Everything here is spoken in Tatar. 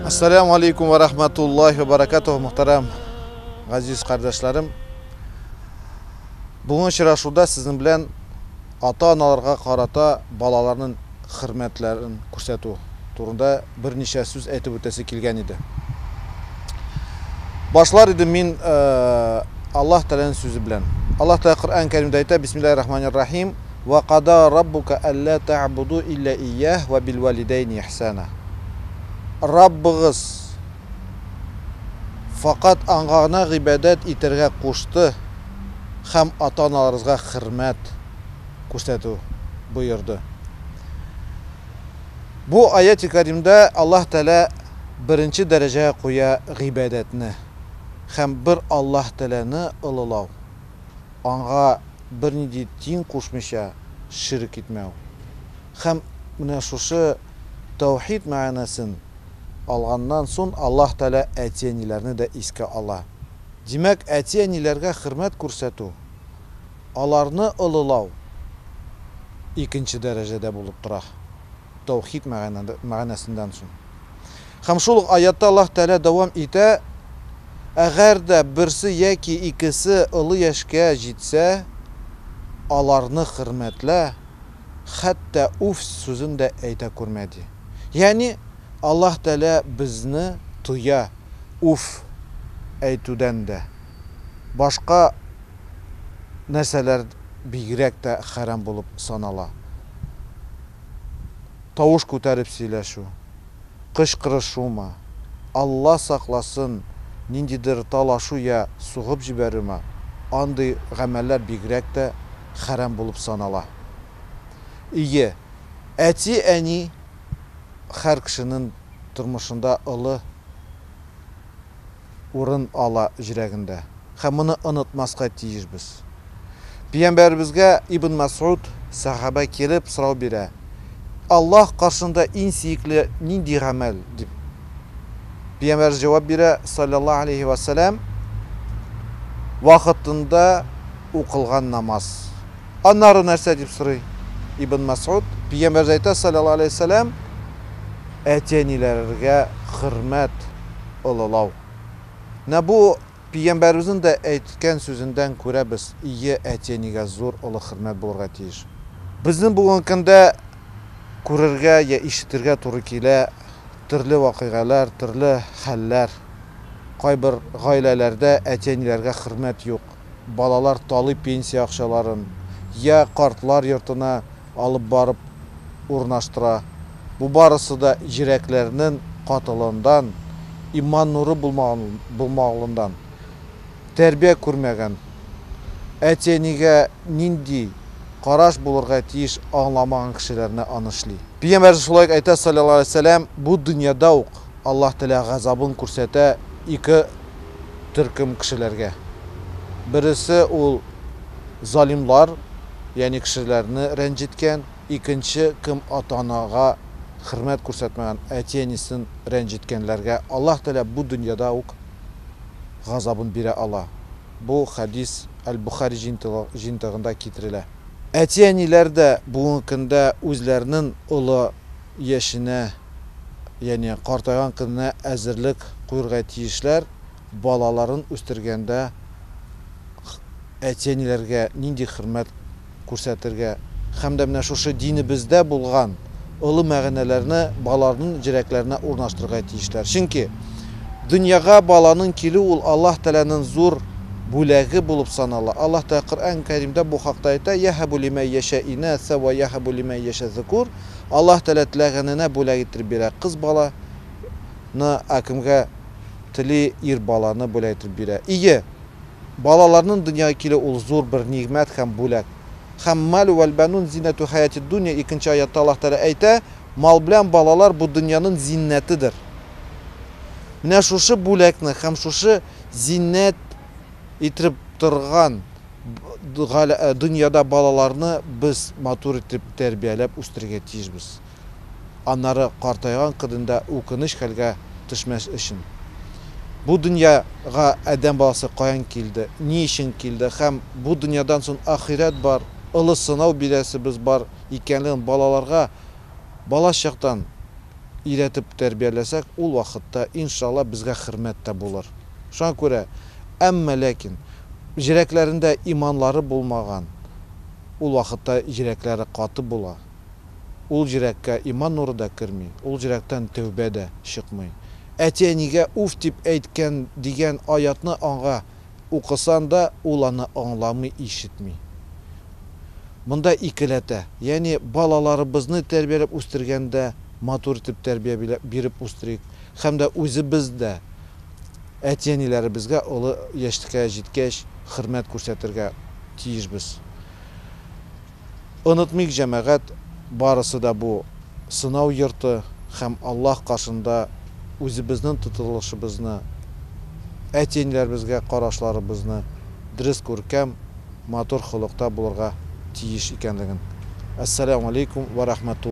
Assalamu aleykum ve rahmetullahi ve barakatuhu, muhterem aziz kardeşlerim. Bugün очрашуда сезнең белән ата-аналарга карата балаларның хөрмәтләрен күрсәтү турында берничә сүз әйтеп үтәсе килгән иде. Башлар идем мин Аллаһ Тәгаләнең сүзе белән. Аллаһ Тәгалә Коръән Кәримдә әйтә: Бисмиллаһир Рахманир Рахим. Ва када раббука алла та'буду илля ияһ ва бил валидайни ихсана. Раббыгыз факат аңа гына гыйбадәт итәргә кушты һәм ата-аналарыгызга хөрмәт күрсәтү боерды. Бу аяти каримдә Аллаһ Тәгалә беренче дәрәҗәгә куя гыйбадәтне һәм бер Аллаһ Тәгаләне олылау, аңа бернинди тиң кушмыйча ширк итмәү. Һәм менә шушы таухид мәгънәсен алганнан соң Аллаһ Тәгалә әти-әниләрне дә искә ала. Димәк, әти-әниләргә хөрмәт күрсәтү, аларны олылау икенче дәрәҗәдә булып тора. Таухид мәгънәсеннән соң. Һәм шул ук аятта Аллаһ Тәгалә дәвам итә: Әгәр дә берсе яки икесе олы яшькә җитсә, аларны хөрмәтлә, хәтта уф сүзен дә әйтә күрмә, ди. Ягъни Аллаһ Тәгалә безне тыя уф әйтүдән дә. Башка нәрсәләр бигрәк тә хәрам булып санала. Тавыш күтәреп сөйләшү, кычкырышумы, Алла сакласын, ниндидер талашу я сугып җибәрүме, андый гамәлләр бигрәк тә хәрам булып санала. Ие, әти-әни һәр кешенең тормышында олы урын ала җөрәгендә. Һәм моны онытмаска тиешбез. Пәйгамбәребезгә Ибн Мәсгуд сәхабә килеп сорау бирә: Аллаһ каршында иң сөекле нинди гамәл? дип. Пәйгамбәребез җавап бирә, саллаллаһу алейһи ва сәлам, вакытында укылган намаз. Аннары нәрсә дип сорый Ибн Мәсгуд? Пәйгамбәребез әйтә, саллаллаһу алейһи ва сәлам, әти-әниләргә хөрмәт, олылау. Менә бу Пәйгамбәребезнең дә әйткән сүзендән күрәбез, ие, әти-әнигә зур олы хөрмәт булырга тиеш. Безнең бүгенге көндә күрергә я ишетергә туры килә төрле вакыйгалар, төрле хәлләр. Кайбер гаиләләрдә әти-әниләргә хөрмәт юк. Балалар талый пенсия акчаларын, я картлар йортына алып барып урнаштыра. Бу барысы да йөрәкләрнең катылыгыннан, иман нуры булмаганлыгыннан, тәрбия күрмәгән, әти-әнигә нинди караш булырга тиеш аңламаган кешеләрне аны эшли. Пәйгамбәребез шулай ук әйтә, салләллаһу галәйһи ва сәлләм, бу дөньяда ук Аллаһ Тәгалә газабын күрсәтә ике төркем кешеләргә. Бересе ул залимлар, ягъни кешеләрне рәнҗеткән, икенче кем ата-анага хөрмәт күрсәтмәгән, әти-әнисен рәнҗеткәнләргә Аллаһ Тәгалә бу дөньяда ук газабын бирә ала. Бу хәдис Әл-Бохари җыентыгында китерелә. Әти-әниләр дә бүгенге көндә үзләренең олы яшенә, ягъни картайган көненә әзерлек куерга тиешләр, балаларын үстергәндә әти-әниләргә нинди хөрмәт күрсәтергә һәм дә менә шушы динебездә булган олы мәгънәләрне балаларның җөрәкләренә урнаштырырга тиешләр. Чөнки дөньяга баланың килү ул Аллаһ Тәгаләнең зур бүләге булып санала. Аллаһ Тәгалә Коръән Кәримдә бу хакта әйтә: "Яһабу лимән яшә инаса ва яһабу лимән яшә зукур". Аллаһ Тәгалә теләгәненә бүләк иттереп бирә кыз баланы, ә кемгә тели ир баланы бүләк иттереп бирә. Ие, балаларның дөньяга килү ул зур бер нигъмәт һәм бүләк. Һәм малю вәл банун зиннәту хәятид дунья икенче аятта Аллаһ Тәгалә әйтә, мал белән балалар бу дөньяның зиннәтедер. Менә шушы бүләкне һәм шушы зиннәт итеп торган дөньяда балаларны без матур итеп тәрбияләп үстерергә тиешбез. Аннары картайган көнендә үкенеч хәлгә төшмәс өчен. Бу дөньяга адәм баласы каян килде, ни өчен килде һәм бу дөньядан соң ахирәт бар, олы сынау бирәсебез бар икәнлеген балаларга бала чактан өйрәтеп тәрбияләсәк, ул вакытта, иншалла, безгә хөрмәт тә булыр. Шуңа күрә, әмма ләкин җөрәкләрендә иманлары булмаган, ул вакытта җөрәкләре каты була. Ул җөрәккә иман нуры да керми, ул җөрәктән тәүбә дә чыкмый. Әти-әнигә уф дип әйткән дигән аятны аңа укысан да, ул аны аңламый, ишетми. Монда икеләтә, ягъни балаларыбызны тәрбияләп үстергәндә матур итеп тәрбия биреп үстерик һәм дә үзебез дә әти-әниләребезгә олы яшькә җиткәч хөрмәт күрсәтергә тиешбез. Онытмыйк, җәмәгать, барысы да бу сынау йорты һәм Аллаһ каршында үзебезнең тотылышыбызны, әти-әниләребезгә карашларыбызны дөрес күркәм, матур холыкта булырга тиеш икәнлеген. Әссәламү алейкум вә рахмәтуллаһи.